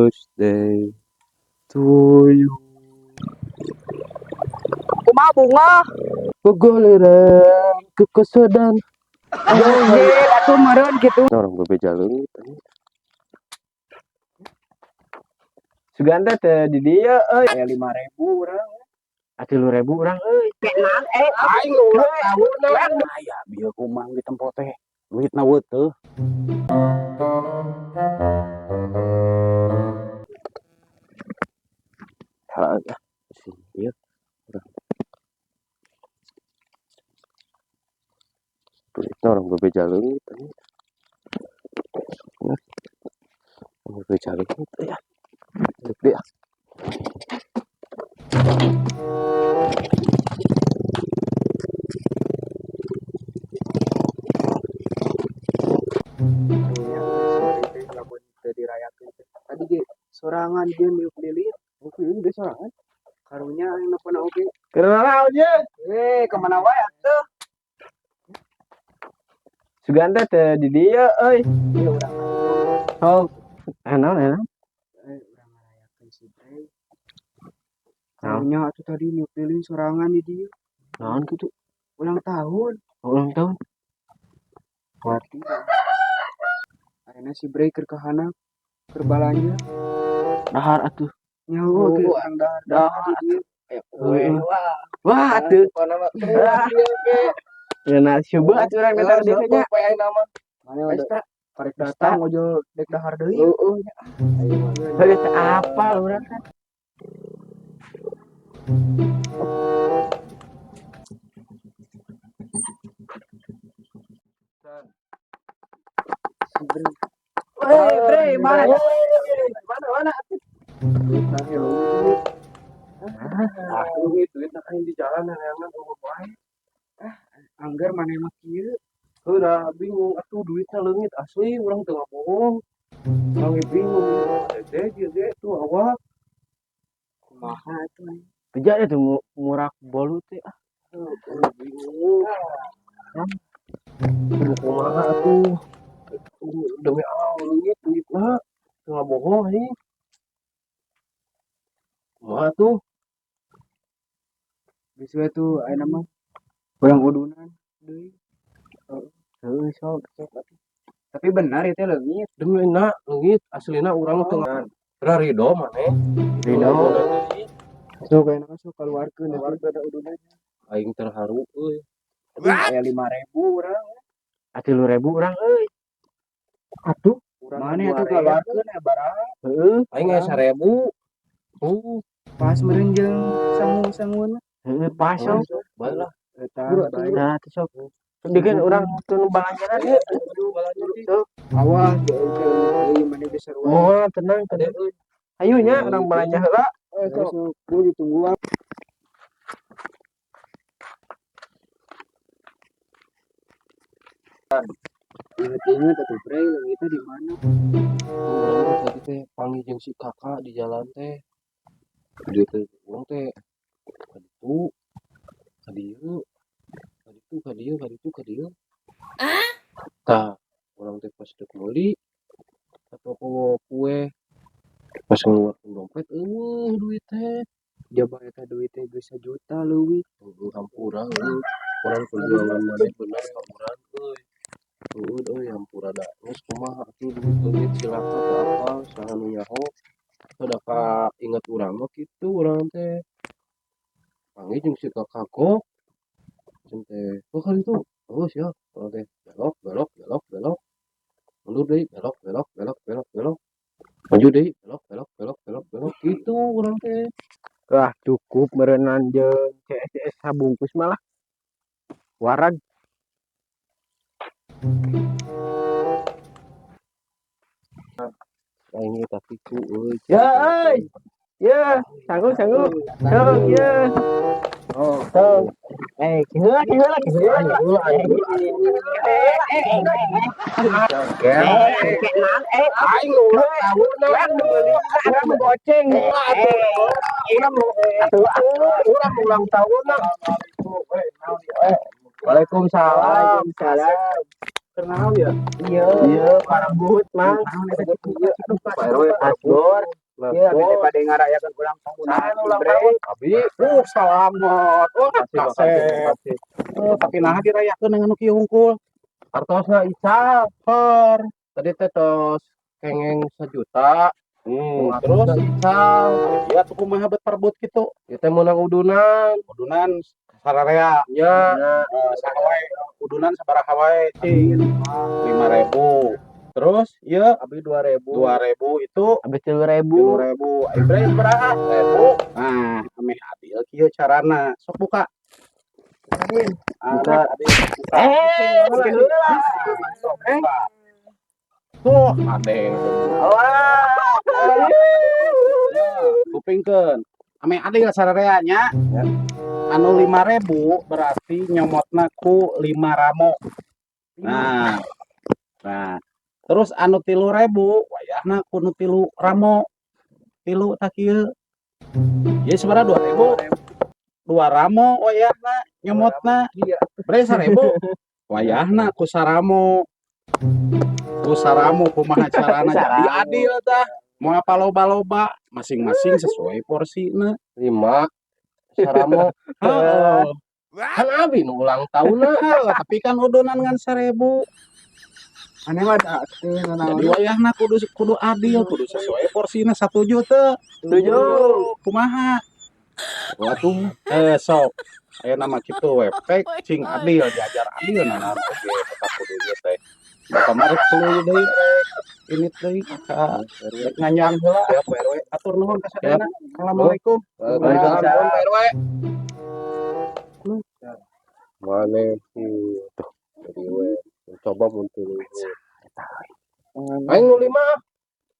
Birthday to you. Kumaha bunga? Gogoleran kekesodan. Joget atuh meureun kitu. Orang bebeja leungit anjing. Sugan teh teu di dieu euy. Aya 5.000 urang. 3.000 urang euy. Aing ulang tahun. Aya bieu kumang di tempo teh. Duitna weuh. Salah ah. Sini ieu. Urang. Duitna orang bebeja leungit anjing. Orang bebeja leungit euy ah. Dek deui ah. Lamun teu dirayakeun teh. Tadi ge sorangan jeung niup lilin. Mungkin dia sorangan. Karunya aing nelpon oge. Keur naon ye? Eh, kemana wae atuh? Sugan teh teu di dieu euy. Ieu urang Oh, naon naon? Urang ngarayakeun si Bray. Naon? Karunya atuh tadi niup lilin sorangan di dieu. Naon kitu? Ulang tahun. Ulang tahun. Berarti ayeuna si Bray keur kahanap, keur balanja. Dahar atuh. Nyaho ge Oh, urang dahar dahar di dieu. Heeh. Wah atuh. Ngeunah coba atuh urang datang di dieu nya. Mana udah karek datang ojol dek dahar deui. Heeh. Heuh teu apal urang kan. Si Bray. Woi, Bray, mana? Mana mana? Duitna ge leungit. Ah, leungit duitna aing di jalan neangan eueuh wae. Angger maneh mah kieu. Heuh da bingung atuh duitna leungit asli urang teu ngabohong. Urang ge bingung ieu teh ieu ge tuh awak. Kumaha atuh aing? Beja deh tuh murak bolu teh ah. Heuh, bingung. Kudu kumaha atuh. Demi Allah leungit duitna teu ngabohong aing. Kumaha tuh? Geus we tuh ayeuna mah urang udunan deui. Heuh sok sok atuh. Tapi benar ieu teh leungit. Demi na leungit aslina urang teu rido maneh. Rido. Sok ayeuna mah sok kaluarkeun atuh udunan. Aing terharu euy. Aduh, aya 5.000 urang. 3.000 urang euy. Atuh, mana atuh kaluarkeun ya barang. Heeh. Aing aya 1.000. Pas meureun jeung sangu-sanguna. Heeh, pas sok. Bae lah. Eta bae. Nah, tuh sok. Dikeun urang teu balanjana ieu. Sok. Awas jauh teh leungit deui maneh geus sarua. Moal tenang tenang. Ayo nya urang balanja heula. Sok, sok ku ditungguan. Ingat-ingat atuh Bray leungitna di mana? Urang teh tadi teh panggih jeung si kakak di jalan teh. Dia teh urang teh ka ditu, ka dieu, ka ditu, ka dieu, ka ditu, ka dieu. Tah, urang teh pas dek meuli ka toko kue. Pas ngeluarkeun dompet eueuh duit teh. Jaba eta duit teh geus sajuta leuwih. Heueuh hampura eueuh. Urang perjuangan maneh bener ka urang euy. Heueuh euy hampura da. Geus kumaha atuh duit leungit cilaka teu apal saha nu nyaho. Da ka inget urang mah kitu urang teh. Panggih jeung si kakak kok. Jeung teh, oh ka ditu. Oh siap. Urang teh belok belok belok belok. Mundur deui belok belok belok belok belok. Maju deui belok belok belok belok belok kitu urang teh. Wah, cukup meureunan jeung CS sabungkus malah. Warag. Aing ge katiku euy. Ya euy. Ya, sanggup sanggup. Sok ya. Oh, Sok. Kieu kieu kieu. Aing ulang tahun Urang goceng. urang ulang tahun. Waalaikumsalam. Waalaikumsalam. Kenal ya? Iya, iya, parabut, Mang. Pak RW, Asgor. Nah, Iya, abi teh bos. bade ngarayakeun ulang tahun. Saha nu ulang tahun? Abi. Salamat. Wah, Makasih, makasih, kasep. makasih. Eh, tapi naha dirayakeun dengan nu kieu hungkul? Artosna ical. Hor. Tadi teh tos kengeng 1 juta. Terus Artosna ical. Iya tuh kumaha bet perebut kitu? Ieu teh meunang udunan. Udunan sararea. Nya. Eh, saha wae udunan sabaraha wae cing? 5.000. Terus ieu Abi 2.000. 2.000 itu Abi 3.000. 3.000. Ai bre sabaraha? 1.000. Nah, ameh adil kieu carana. Sok buka. Buka. Adil, buka. Eh, heula. Sok buka. Tuh, adeng. Wah. Kupingkeun. Ameh adil sararea nya. Ya. Anu 5.000 berarti nyomotna ku 5 ramo. Nah. Nah, terus anu 3.000 wayahna ku nu 3 ramo. 3 tah kieu. Ieu sabaraha 2.000? 2 ramo wayahna nyomotna. Bre 1.000. Wayahna ku saramo. Ku saramo kumaha carana jadi Saramo. adil tah. Mau apa loba-loba masing-masing sesuai porsina. 5 saramo. Heeh. Kan abi nu ulang tahunna. Heeh, tapi kan udunan ngan 1.000. Aneh mah da teu nanaon. Jadi wayahna kudu kudu adil, kudu sesuai porsina satuju teu? Setuju. Kumaha? Waduh, Eh sok. Aya nama kitu we, pek cing adil, diajar adil nah oge tetap kudu ieu teh. Bapak mah rek tuluy deui rek ini deui ka rek nganjang heula. Siap Pak RW. Atur nuhun ka sadayana. Assalamualaikum. Waalaikumsalam Pak RW. Mana sih? Tuh, jadi we coba mun tuluy. Aing nu 5.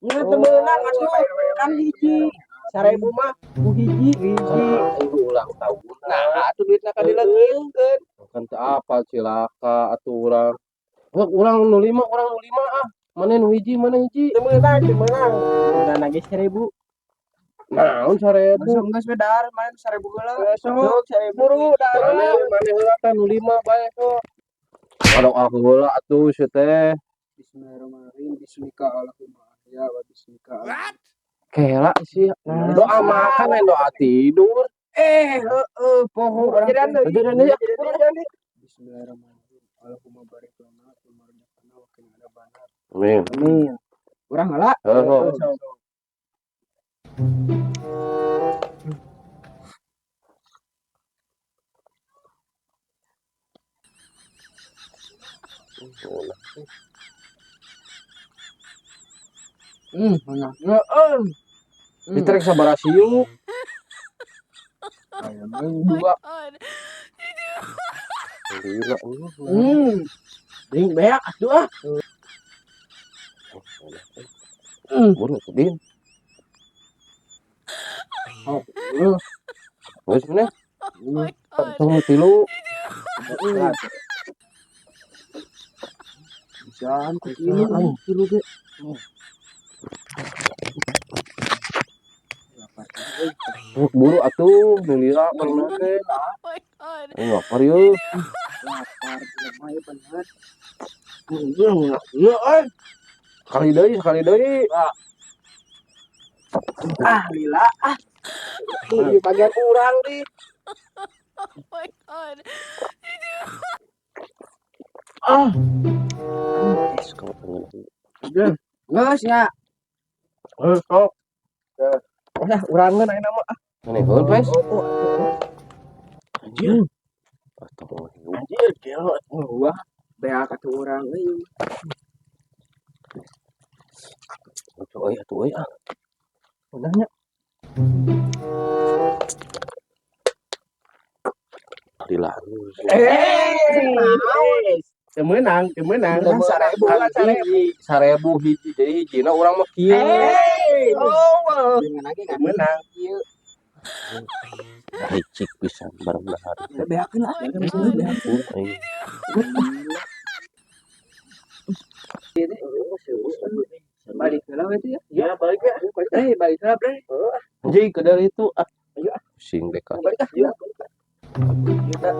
Nya teu meunang atuh. Kan hiji. 1.000 mah ku hiji. Kan aing nu ulang tahun. Nah, atuh duitna ka dileungkeun. Kan teu apal cilaka atuh urang. Heuh, urang nu 5, urang nu 5 ah. Mana nu hiji, mana hiji. Teu meunang, teu meunang. Meunang ge 1.000. Naon 1.000? Langsung geus we dahar main 1.000 heula. Sok 1.000 buru dah. Mana mana heula tah nu 5 bae sok. Aduh heula atuh sia teh. Bismillahirrahmanirrahim. Bismika Allahumma ya wa bismika. Kela sih. Doa makan lain doa tidur. Eh, heeh, poho urang. Jajan deui. Jajan deui. Jajan deui. Bismillahirrahmanirrahim. Allahumma barik lana fi ma razaqtana wa qina adzabannar. Amin. Amin. Urang heula. Heeh. Enak. Heeh. Diterek sabaraha siuk. Dua. Gila. Ding beak atuh ah. Buru tuh din. Oh, Geus mana? Tong 3. Bisaan ku tilu. Tilu ge. Buru atuh nu lila mana teh. Aing lapar yeuh. Lapar jelema ieu bener. Iya euy. Sekali deui, sekali deui. Ah, lila ah. Di bagian urang di. Ah, Geus nya. Eh, sok. udah urangeun ayeuna mah. Maneh heul, Pes? Oh, Anjir. Astagfirullah. Anjir, gelo. Wah, beak atuh urang euy. Atuh euy, atuh euy ah. Udah nya. Lila. Eh, teu meunang, teu meunang. Kan 1.000 kan 1.000. 1.000 hiji jadi hijina urang mah kieu. Eh, oh, Dengan lagi teu meunang. Ieu Licik pisan bareng dahar. beakeun ah. Ampun aing. Balik heula we teh ya. Ya, balik ya. Eh, balik heula, Bre. Anjing ke dari itu ah. Ayo, ah. Pusing deh kan. Balik ah. Yuk. Kita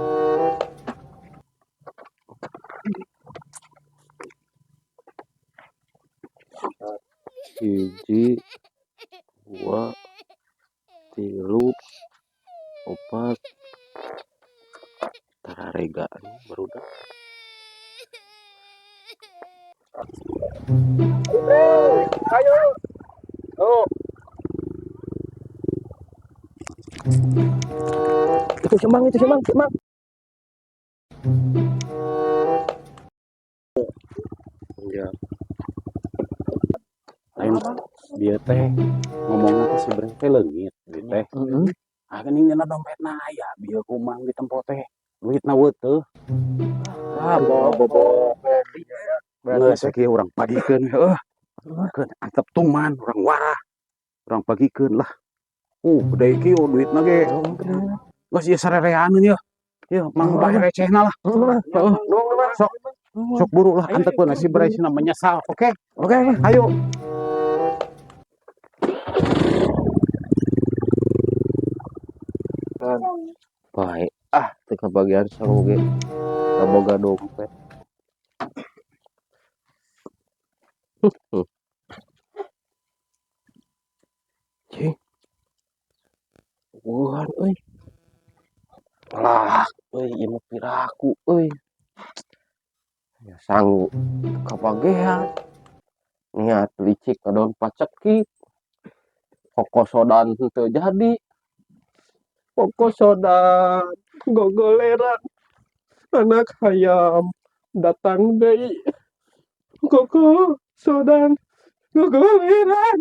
Hiji Dua, tilu, opat, tararega barudak. Ayo. Oh. Itu si Mang, itu si Mang, si Mang. Ya. Lain bieu teh ngomongna teh si Bre teh leungit duit teh. Heeh. Ah, geuning dina dompetna aya bieu ku Mang ditempo teh. Duitna weuh. Ah, bobo. Geus kieu urang pagikeun heuh. Keun antep tuman urang warah. Urang pagikeun lah. Gede kieu duitna ge. Geus ieu sarereaneun ieu. Ieu Mang bae recehna lah. Heeh. Sok sok buru lah antepkeun si Bre cenah menyesal. Oke. Oke. Ayo. Baik. Ah, teu kabagian sangu ge. Kaboga dompet. Cing. Wuhan euy. Lah, euy ieu mah piraku euy. Ya sangu kabagean. Niat licik ngadon pacekik. Kokosodan teu jadi. Kokosodan gogoleran anak hayam datang deui. Kokosodan gogoleran.